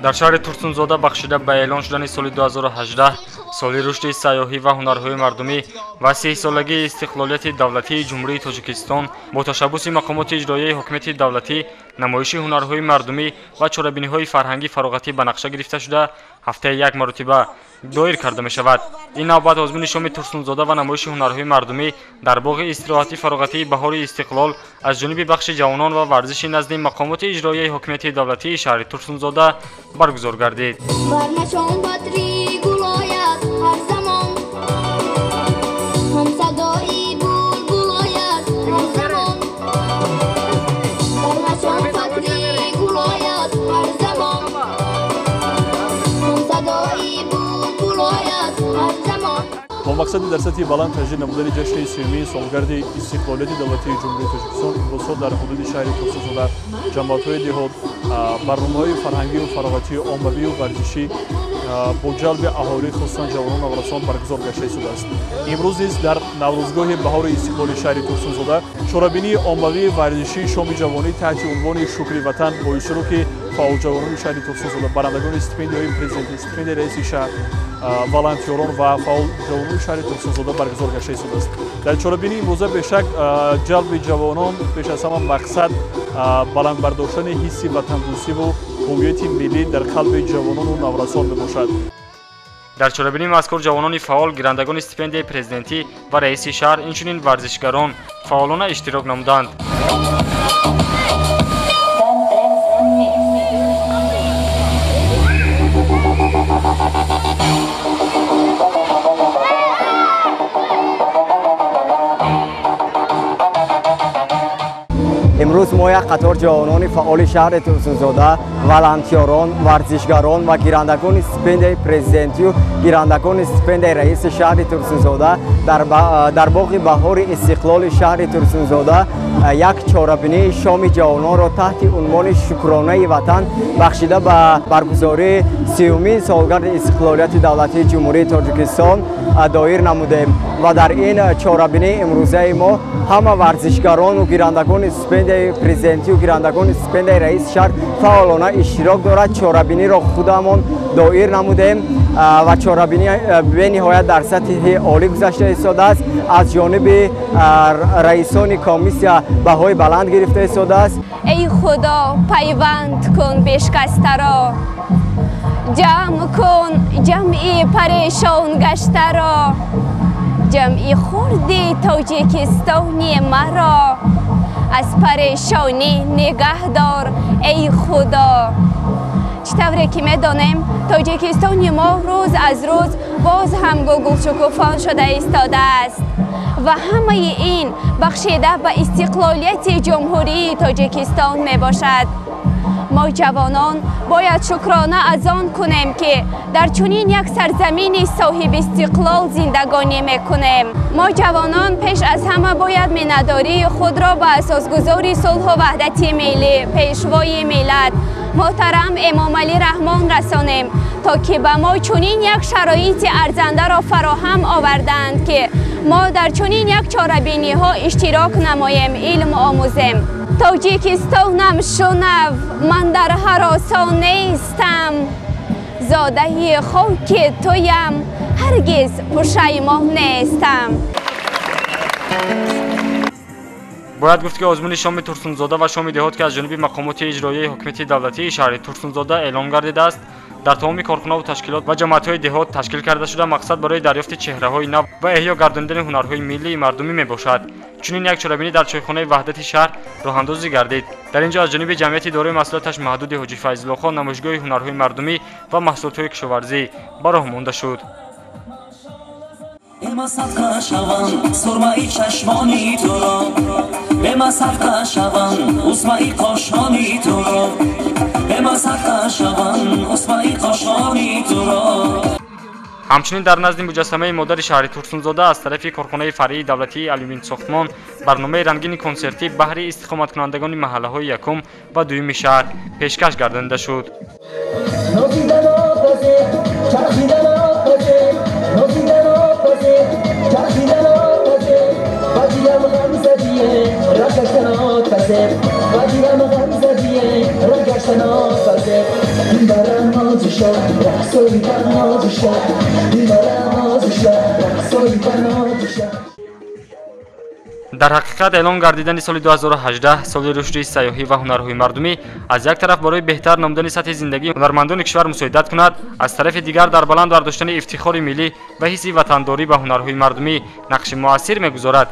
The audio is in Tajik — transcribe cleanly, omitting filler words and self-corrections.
Дар шаҳри Турсунзода бахшида ба эълон шудани соли 2018 соли рушди сайёҳӣ ва ҳунарҳои мардумӣ ва 30-солагии истиқлолияти давлатии Ҷумҳурии Тоҷикистон бо ташаббуси мақомоти иҷроияи ҳокимияти давлатӣ намоиши ҳунарҳои мардумӣ ва чорабиниҳои фарҳангӣ фароғатӣ ба нақша гирифта шуда ҳафтаи як маротиба доир карда мешавад. Ин навбат озмуни шоми Турсунзода ва намоиши ҳунарҳои мардумӣ дар боғи истироҳатӣ фароғатии баҳори истиқлол аз ҷониби бахши ҷавонон ва варзиши назди мақомоти иҷроияи ҳокимияти давлатии шаҳри Турсунзода баргузор гардид. Бо мақсади дар сатҳи баланд таҷдид намудани ҷашни сеюмии солгарди истиқлолияти давлатии Ҷумҳурии Тоҷикистон имрӯзҳо дар ҳудуди шаҳри Турсунзода ҷамоатҳои деҳот барномаҳои фарҳангию фароғатию оммавию варзишӣ бо ҷалби аҳолӣ, хусусан ҷавонон наврасон баргузор гашта истодааст. Имрӯз низ дар наврӯзгоҳи баҳори истиқлоли шаҳри Турсунзода чорабинии оммавии варзишии шоми ҷавонӣ таҳти унвони Шукри ватан бо иштироки фаъолҷавонони шаҳри Турсунзода, барандагони стипендияҳои президентӣ, стипендияи раиси шаҳр, волонтёрон ва фаъолҷавонони шаҳри Турсунзода баргузор гашта истодааст. Дар чорабинии имрӯза бешак ҷалби ҷавонон пеш аз ҳама мақсад баланд бардоштани ҳисси ватандӯстиву ҳувияти миллӣ дар қалби ҷавонону наврасон мебошад. Дар чорабинии мазкур ҷавонони фаъол, гирандагони стипендияи президентӣ ва раиси шаҳр, инчунин варзишгарон фаъолона иштирок намуданд. Имрӯз мо як қатор ҷавонони фаъоли шаҳри Турсунзода, волонтёрон, варзишгарон ва гирандагони стипендияи президентию гирандагони стипендияи раиси шаҳри Турсунзода дар боғи баҳори истиқлоли шаҳри Турсунзода як чорабинии шоми ҷавононро таҳти унвони Шукронаи ватан бахшида ба баргузории 30-умин солгарди истиқлолияти давлатии Ҷумҳурии Тоҷикистон доир намудем ва дар ин чорабинии имрӯзаи мо ҳама варзишгарону гирандагони стипендияи президентию гирандагони стипендияи раиси шаҳр фаъолона иштирок дорад. Чорабиниро худамон доир намудем ва чорабинӣ бениҳоят дар сатҳи олӣ гузашта истодааст. Аз ҷониби раисони комиссия баҳои баланд гирифта истодааст. Эй Худо, пайванд кун бешкастаро, ҷамъ кун ҷамъи парешон гаштаро, ҷамъи хурди Тоҷикистони маро аз парешонӣ нигаҳдор, эй Худо. Чӣ тавре ки медонем, Тоҷикистони мо рӯз аз рӯз боз ҳам гулгулшукуфон шуда истодааст ва ҳамаи ин бахшида ба истиқлолияти Ҷумҳурии Тоҷикистон мебошад. Мо ҷавонон бояд шукрона аз он кунем, ки дар чунин як сарзамини соҳибистиқлол зиндагонӣ мекунем. Мо ҷавонон пеш аз ҳама бояд миннатдории худро ба асосгузори сулҳу ваҳдати миллӣ, пешвои миллат муҳтарам Эмомалӣ Раҳмон расонем, то ки ба мо чунин як шароити арзандаро фароҳам оварданд, ки мо дар чунин як чорабиниҳо иштирок намоем, илм омӯзем. Тоҷикистонам шунав, ман дар ҳаросон нестам, зодаи хоки туям, ҳаргиз пушаймон нестам. Бояд гуфт, ки озмуни шоми Турсунзода ва шоми деҳот, ки аз ҷониби мақомоти иҷроияи ҳокимияти давлатии шаҳри Турсунзода эълон гардидааст, дар тамоми корхонаву ташкилот ва ҷамоатҳои деҳот ташкил карда шуда, мақсад барои дарёфти чеҳраҳои нав ва эҳё гардонидани ҳунарҳои миллии мардумӣ мебошад. Чунин як чорабинӣ дар чойхонаи Ваҳдати шаҳр роҳандозӣ гардид. Дар ин ҷо аз ҷониби ҷамъияти дорои масъулияташ маҳдуди Ҳоҷи Файзуллохон намоишгоҳи ҳунарҳои мардумӣ ва маҳсулотҳои кишоварзӣ ба роҳ монда шуд. Ҳамчунин дар назди муҷассамаи модари шаҳри Турсунзода аз тарафи корхонаи фаръии давлатии алюминсохтмон барномаи рангини консертӣ баҳри истиқоматкунандагони маҳаллаҳои якум ва дуюми шаҳр пешкаш гардонида шуд. Дар ҳақиқат, эълон гардидани соли 2018 соли рушди сайёҳӣ ва ҳунарҳои мардумӣ аз як тараф барои беҳтар намудани сатҳи зиндагии ҳунармандони кишвар мусоидат кунад, аз тарафи дигар дар баланд бардоштани ифтихори миллӣ ва ҳисси ватандорӣ ба ҳунарҳои мардумӣ нақши муассир мегузорад.